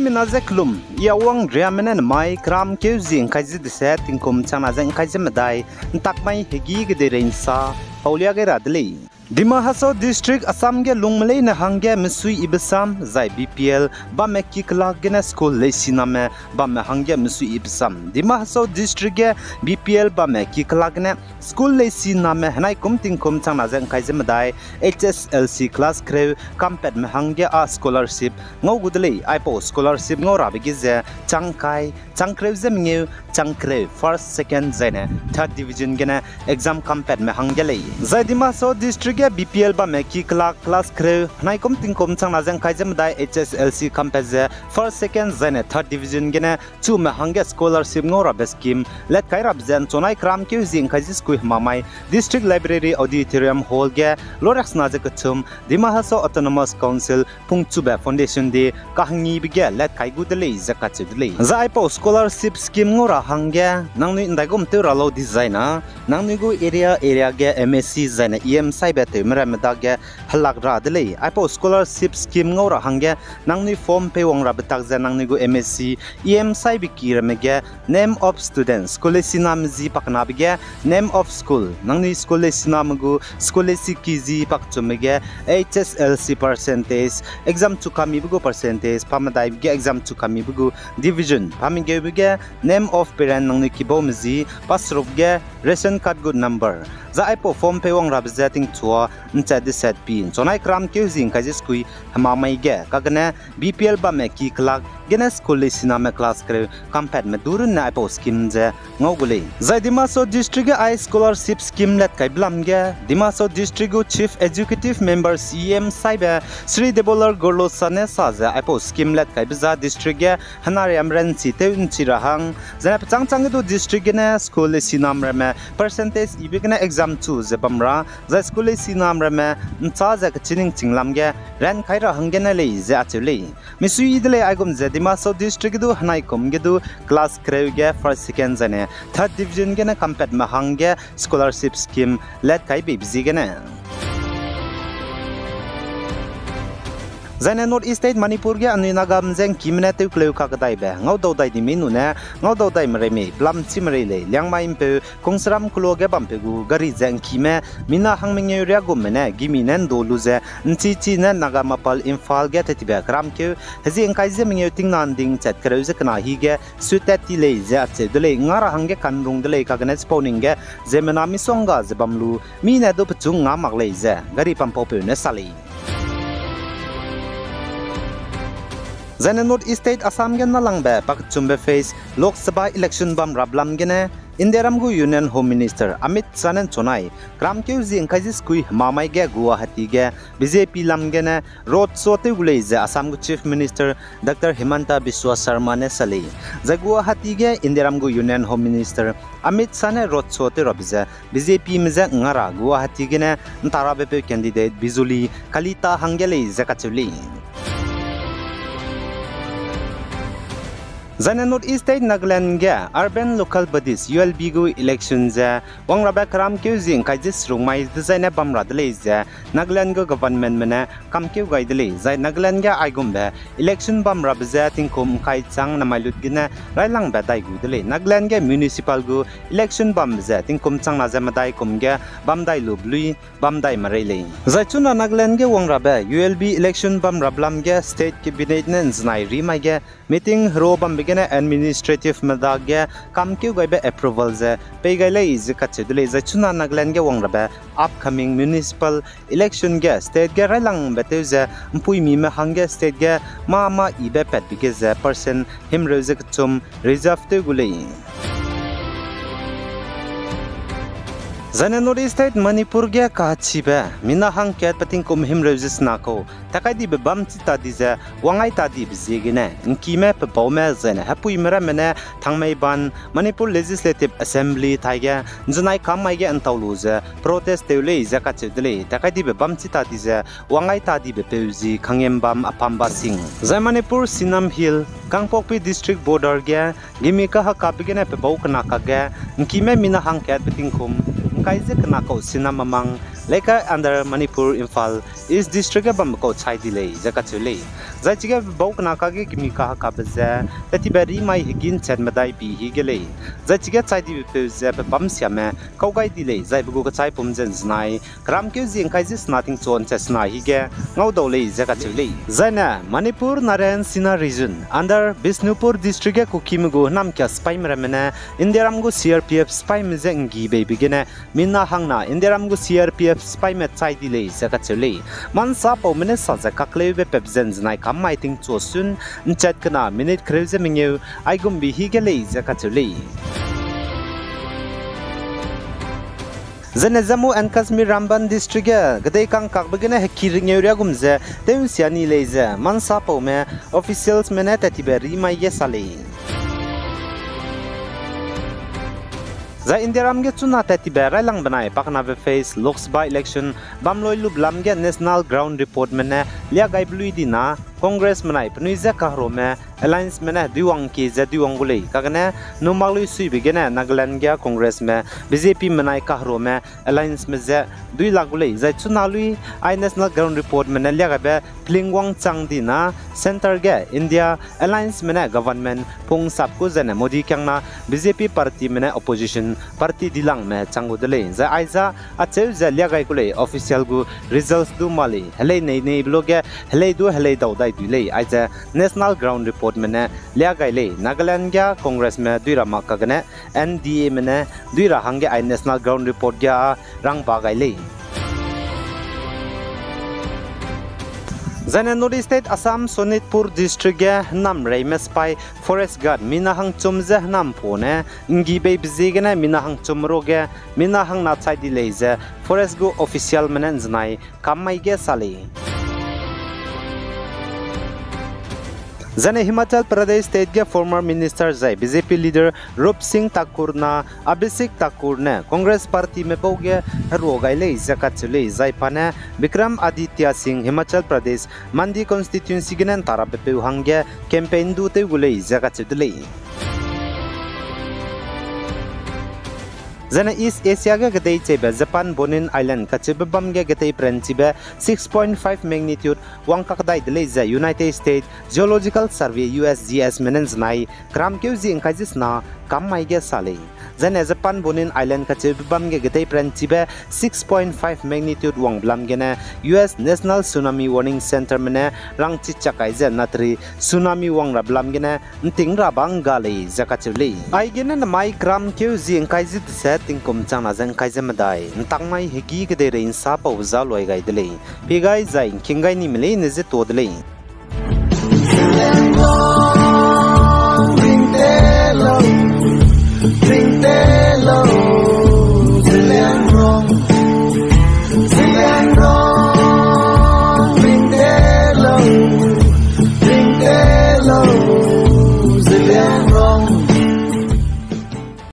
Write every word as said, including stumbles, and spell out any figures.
Mina ze kelum, I Awang Riame ne nemai keramkeu zie ngkai ze deset tingkum changna ze ngkai ze medai, ntak mai hegî kedeirei nsa paulia gai ra de lei. Dima Hasao District Assam ge lungme leine hangge mesuiyibe sam, zai B P L bamme ki kelak gene school leisiname bamme hangge mesuiyibe sam. Dima Hasao District ge B P L bamme ki kelak gene school leisiname henai kum tingkum changna ze ngkai ze medai, H S L C class kereu kampatme hangge â scholarship ngau gu de lei. Aipau scholarship ngau rabe ge ze chang kai, chang kereu ze mengeu, chang kereu first, second zaine third division gene exam kampatme hangge lei. Zai Dima Hasao District ge B P L bamme ki kelak class kereu henai kum tingkum changna ze ngkai ze medai H S L C kampat ze first, second zaine third division gene chume hangge scholarship ngau rabe scheme let kai rabe ze nchunai keramkeu zie ngkai ze sekui hemamai District Library Auditorium Hall ge loriaksena ze kechum Dima Hasao Autonomous Council pungchube Foundation Day kahengibe ge let kai gu de lei ze kacheu de lei. Zai aipau scholarship scheme ngau ra hangge nangnui ndaigum tew ra lau dizai na, nangnui gu area area ge M A C zaine E M saibe tewme ramme dage helak ra de lei. Aipau scholarship scheme ngau ra hangge nangnui form peiwang rabe tak ze nangnui gu M A C, E M saibe ki ramme ge name of student, school leisiname zi pakenabe ge name of school, nangnui school leisiname gu school leisi ki zi pakechumbe ge H S L C percentage, exam chu kamibe gu percentage, pamedaibe ge exam chu kamibe gu division, pamegeube ge name of parent, nangnui kibaume zi, paseruk ge ration card gu number. Zai aipau form peiwang rabe ze tingchua nchat deset pi nchunai keramkeu zie ngkai ze sekui hemamai ge kagene B P L bamme ki kelak gene school leisiname class kereu kampatme du runne aipau scheme ze ngau gu lei. Zai Dima Hasao District ge ai scholarship scheme let kaibe lam ge Dima Hasao District gu Chief Executive Member C E M saibe Shri Debolal Gorlosa ne sa ze aipau scheme let kaibe za district ge henariam ranchi tew nchi ra hang, zaine pechângchâng ge du district gene school leisiname ramme percentage ibe gene exam chu ze bam ra, zai school leisiname ramme nchâ ze kechiningching lam ge ran kai ra hanggene lei ze acheu lei. Misui yi de lei aigum ze Dima Hasao District ge du henai kum ge du class kereu ge first, second zaine third division gene kampatme hangge scholarship scheme let kai beibe ziegene. Zaine North East State Manipur ge anui Nagame je ngkime ne tewkeleu kakdaibe ngaudau dai di mei nune ngaudau dai merei mei pelam chi merei lei Liangmai ’mpeu Kungsaram keloa ge bampeu gu gari ze ngkime mina hang mengeu riagumme ne gimi ne ’ndu lu ze ’nchichi ne Naga mapal Imphal ge tetibe keramkeu hezie ngkai ze mengeu tingna ’nding chat kereu ze kena hi ge suitat ti lei ze acheu de lei. Nga ra hangge kanrung de lei kagene chipau ning ge ziemmena misongga ze bam lu mi ne du pechung nga mak lei ze gari pampaupeu ne sa lei. Zaine North East State Assam ge nalangbe pakechumbe phase Lok Sabha election bam rap lam gene Indiaram gu Union Home Minister Amit Shah ne ’nchunai keramkeu zie ngkai ze sekui hemamai ge Guwahati ge B J P lam gene road show tew gu lei ze Assam gu Chief Minister Doctor Himanta Biswa Sarma ne sa lei. Zai Guwahati ge Indiaram gu Union Home Minister Amit Shah ne road show tew rabe ze B J P me je nga ra Guwahati gene ’ntarabe peu candidate Bijuli Kalita hangge lei ze kacheu lei. Zaine North East State Nagaland ge Urban Local Bodies, U L B gu election ze wangrabe keramkeu zie ngkai ze seruk mai dezaine bam ra de lei ze Nagaland gu governmentme ne kamkeu gai de lei. Zai Nagaland ge aigumbe election bam rabe ze tingkum ngkai chang namai lut gene railangbe dai gu de lei. Nagaland ge municipal gu election bambe ze tingkum changna ze medai kum ge bam dai lu belui bam dai merei lei. Zai chuna Nagaland ge wangrabe U L B election bam rap lam ge state cabinet ne ’nzenai ri mai ge meeting hero bambe gene administrative medage kamkeu gaibe approval ze pei gai lei ze kacheu de lei. Zai chuna Nagaland ge wangrabe upcoming municipal election ge state ge railangbe tew ze ’mpuimime hangge state ge mâ mâ yibe patbe ge ze percent himreu ze kechum reserve tew gu lei. Zaine North East State Manipur ge kachibe mina hangkat pe tingkum himreu ze sena kau takaidibe bam chi ta di ze wangai ta dibe ziegene ngkime, pebaume zaine hepuime ramme ne thangmei ban Manipur Legislative Assembly taige ’nzenai kam mai ge ’ntau lu ze protest tew lei ze kacheu de lei. Takaidibe bam chi ta di ze wangai ta dibe peu zi kangem bam apam ba sing. Zai Manipur Sinam Hill, Kangpokpi District border ge gimi kahakabe gene pebau kena kakge ngkime mina hangkat pe tingkum ngkai ze kena kau sina mamang Leikai under Manipur, Imphal East District ge bambe kau chai di lei ze kacheu lei. Zai chige bau kena kage kemi kahekabe ze, tattibe rimai hegî nchat medai pi hige lei. Zai chige chai dibe peu ze pebâm siame kau gai di lei, zai pe gu kechaipum ze nzenai keramkeu zie ngkai ze sena tingchu nchat sena hige ngaudau lei ze kacheu lei. Zaine Manipur Narayan Sinha Region under Bishnupur District ge Kukime gu hênamkia sipaime ramme ne Indiaram gu C R P F sipaime je nggi beibe gene mina hangna Indiaram gu C R P F sipaime chai di lei ze kacheu lei. Mansapaume ne sa ze kakleube pep ze nzenai kam mai tingchu sun nchat kena minute kereu ze mengeu aigumbe hige lei ze kacheu lei. Zaine Jammu and Kashmir Ramban District ge kedei kangkakbe gene heki rengeu riagum ze tew nsia ni lei ze mansapaume officialsme ne tattibe rimai ge sa lei. Zai Indiaram ge chuna tattibe railangbenai pakenabe phase Lok Sabha election bam lui lube lam ge National Ground Reportme ne liagaibe lui dina Congressmenai penui je kaherume allianceme ne duiwang kie ze duiwang gu lei, kagene nu mak lui suibe gene Nagaland ge Congressme B J Pmenai kaherume allianceme je duilak gu lei. Zai chuna lui ai National Ground Reportme ne liagaibe pelingwang chang dina centre ge India allianceme ne government pungsap gu zaine Modi kiangna B J P partyme ne opposition party dilangme chang gu de lei. Zai aiza acheu ze liagai gu lei official gu results du ma lei, helei nei neibe luge helei du helei dau dai dui lei, aize National Ground Reportme ne liagai lei. Nagaland ge Congressme dui ra mak kagene N D Ame ne dui ra hangge ai National Ground Report ge a rangba gai lei. Zaine North East State Assam Sonitpur District ge hênam reime sipai forest guard mina hangchum ze hênam pone nggi beibe ziegene mina hangchum ruage mina hangna chai di lei ze forest gu officialme ne nzenai kam mai ge sa lei. Zaine Himachal Pradesh State ge former minister zai B J P leader Rup Singh Thakur na Abhishek Thakur ne Congress partyme bau ge herua gai lei ze kacheu lei, zai pa ne Bikram Aditya Singh Himachal Pradesh Mandi constituency gene ntarabe peu hangge campaign du tew gu lei ze kacheu de lei. Zaine East Asia ge kedei cheibe Japan Bonin Island kacheube bam ge kedei peranchibe six point five magnitude wangkak dai de lei ze United States Geological Survey, U S G S me ne nzenai keramkeu zie ngkai ze sena kam mai ge sa lei. Zaine Japan Bonin Island kacheube bam ge kedei peranchibe six point five magnitude wangbe lam gene U S National Tsunami Warning Centre me ne rangchi chak kai ze natri tsunami wang rabe lam gene nting ra ba ngga lei ze kacheu lei. Aigene nemai keramkeu zie ngkai ze deset tingkum changna ze ngkai ze medai ntakmai hegî kedeirei nsa paube za luai gai de lei. Pie gai zai ngking gai nime leine ze tuâ de lei.